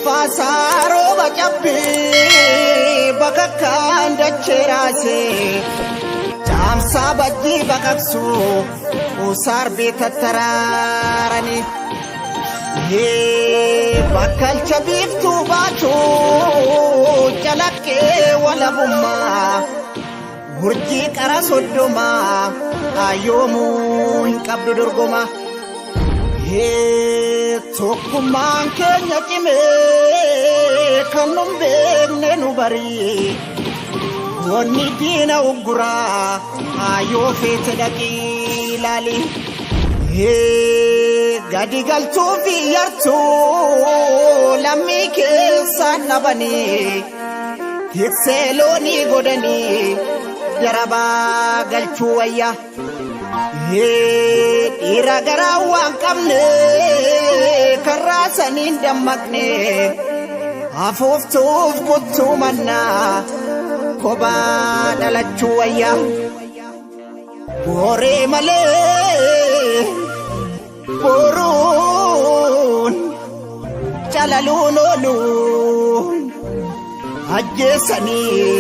Arfaasaa rooba cabbii bakakkaan dachee raasee caamsaa bajjii baqaqsu usaarbii tattaraaranii. Bakkalcha biiftuu baatu calaqqee walabummaa urjii qara 30 yoomuu hin qabdu dorgoma. Tokkummaan keenya cimee kan nun beekne nu barii wanni diina ugguraa yoo feete dhaqii ilaali. Gadi galtuu fi yartuu lammii keessaan dhabanii tiksee loonii godhanii darabaa galchuu wayya. Dhiira garaa waan qabne karraa saniin dammaqne afuuftuuf kuttuu mannaa kophaa dhalachuu wayya. Booree malee boruun calaluun oolu ajjeesanii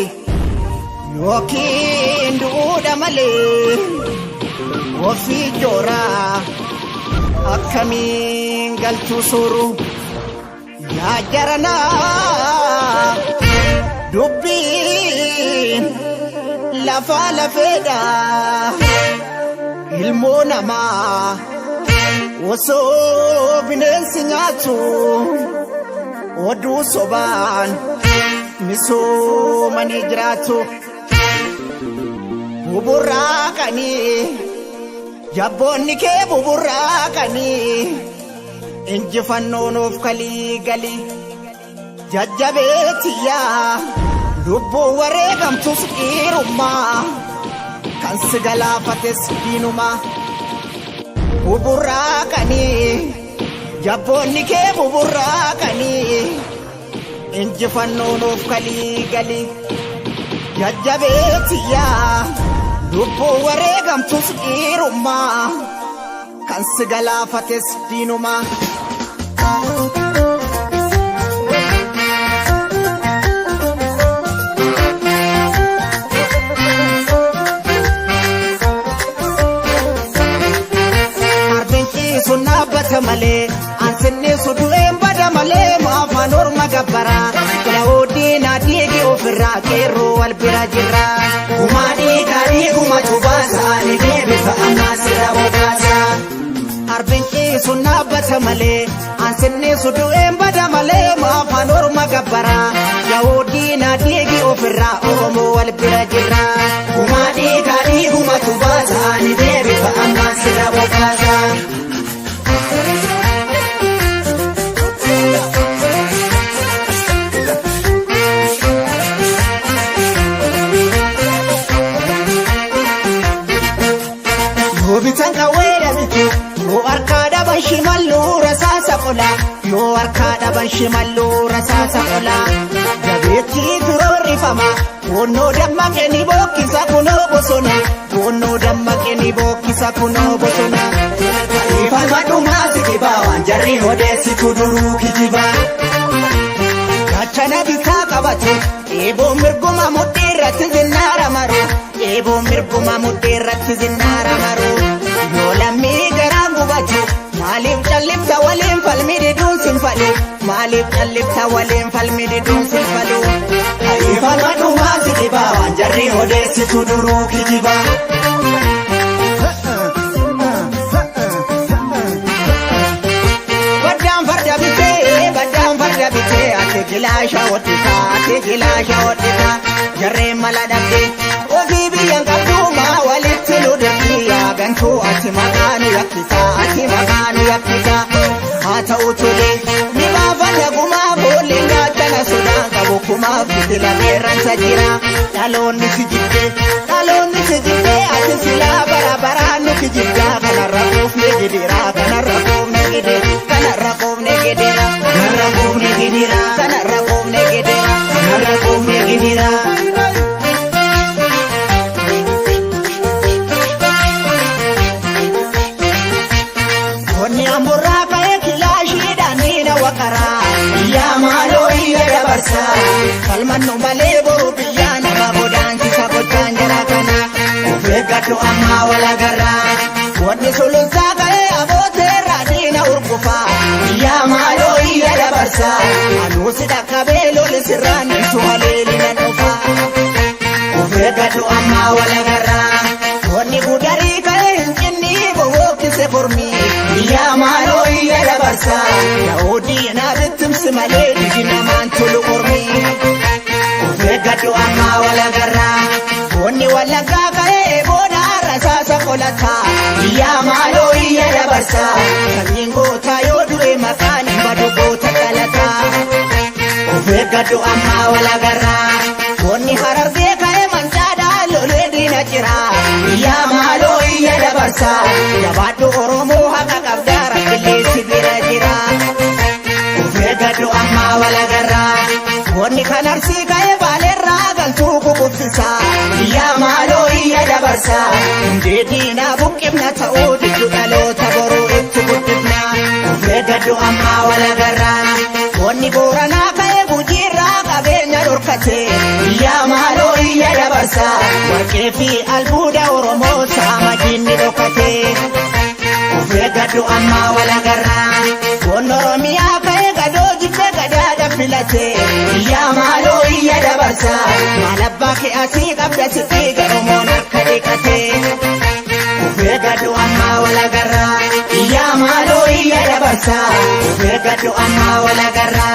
yookiin du'uudha malee ofii jooraa akkamiin galchuu suuru yaa jaranaa dubbiin lafaa lafeedha ilmoo namaa osoo bineensi nyaatu oduu sobaan misoomanii jiraatu. Buburraaqanii jabboonni kee buburraaqanii injifannoo nuuf kalii galii jajjabeetiyyaa lubbuu wareegamtus dhiirummaa kan si galaafates diinumaa. Buburraaqanii jabboonni kee buburraaqanii injifannoo nuuf kalii galii jajjabeetiyyaa lubbuu wareegamtus dhiirummaa kan si galaafates diinumaa. Arbiin ciisu dhaabbata malee ansinniisu du'een bada malee maafaan orma gabbaraa Daawudiin adiigi ofirraa qeerroo wal bira jirra. Gumaa dhiigaa dhiiguma cubaasa ni deebisa ammaa sirra bobaasa. Arbiin ciisu dhaabbata malee ansinniisu du'een bada malee maafaan orma gabbaraa Daawudiin adiigi ofirraa Oromoo wal bira jirra. Gumaa dhiigaa dhiiguma cubaasa ni deebisa ammaa sirra bobaasa. Yoo bitan qawwee dhabitu yoo harkaa dhaban shimalluu rasaasa qola yoo harkaa dhaban shimalluu rasaasa qola jabeettii turoorrifama Boonnoo dammaqee ni bookkisa kunoo bosona boonnoo dammaqee ni bookkisa kunoo bosona. Ifama dhumaa si dhibaa waan jarri odeessitu duruu kijibaa. Gaachana bitaa qabatu eeboo mirguma mudhii irratti zinnaara maru eeboo mirguma mudhii irratti zinnaara maru yoo lammii garaan gubatu maaliif callifta waliin falmi diduun sin falu maaliif callifta waliin falmi diduun sin falu. Ifama dhumaa si dhibaa waan jarri odeessitu duruu kijibaa. Baddaan farda bitee baddaan farda bitee ati gilaasha hodhitaa ati gilaasha hodhitaa jarreen mala dhabdee ofii biyyan qabduumaa walitti nu dirqii yaagantuu ati maqaa nu yakkisaa ati maqaa nu yakkisaa haa ta'u tolee ni baafanna gumaa boolleen gaachana sodaan qabu kumaaf fitila qeerransa jira dhaloonni si jibbee dhaloonni si jibbee ati silaa bara baraan nu kijibdaa kanarra quufne gidiraa kanarra quufne gidira kanarra quufne gidira Narra quufne gidira. kanarra quufne gidira. Narra quufne gidira. Onni amburraa ka'ee kilaashiidhaan diina waqaraa. Yaa maal Falmannu malee boru biyyaa nama godaansisa gochaan jara kana. Of eeggadhu ammaa wal agarraa. Wanni sulultaa ka'ee abooteerraa diina urgufaa. Iyyaa maaloo iyya dabarsaa. Anuu si dhaqqabee loli sirraan ibsu haleelina dhufaa. Of eeggadhu ammaa wal agarraa. Wanni gudarii ka'ee hin cinni bobokkise mormii. Iyyaa maaloo iyya dabarsaa. Yaa'oo diinaa bittimsi malee didi namaan tolu mormii. Of eeggadhu ammaa wal agarraa. Wanni wallaggaa ka'ee booda rasaasa qolataa. Iyyaa maaloo iyya dabarsaa. Sanyiin gootaa yoo du'e maqaan hin badu goota dhalataa. Of eeggadhu ammaa wal agarraa. Wanni harargee ka'ee mancaadhaa lolee diina jiraa. Iyyaa maaloo iyya dabarsaa. Jabaadhu Oromoo haqa qabdaa rabbillee si bira jira. Of eeggadhu ammaa wal agarraa. Wanni kan arsii ka'ee baaleerraa galtuu kuqubsisaa. Iyyaa maaloo iyya dabarsaa. Hundee diinaa buqqifna ta'uu diddu dhaloota boruu itti guddifna. Of eeggadhu ammaa wal agarraa. Wanni booranaa ka'ee gujiirraa qabeenya dhorkate. Iyyaa maaloo iyya dabarsaa. Warqee fi albuuda Oromoo saama diinni dhokate. Of eeggadhu ammaa wal agarraa. Wanni Oromiyaa ka'ee gadoo jibbee gadaadha filate. Iyyaa maaloo iyya dabarsaa. Maal abbaa kee asii qabda si dhiiga Oromoon harka dhiqate. Of eeggadhu ammaa wal agarraa. Iyyaa maaloo iyya dabarsaa. Of eeggadhu ammaa wal agarraa.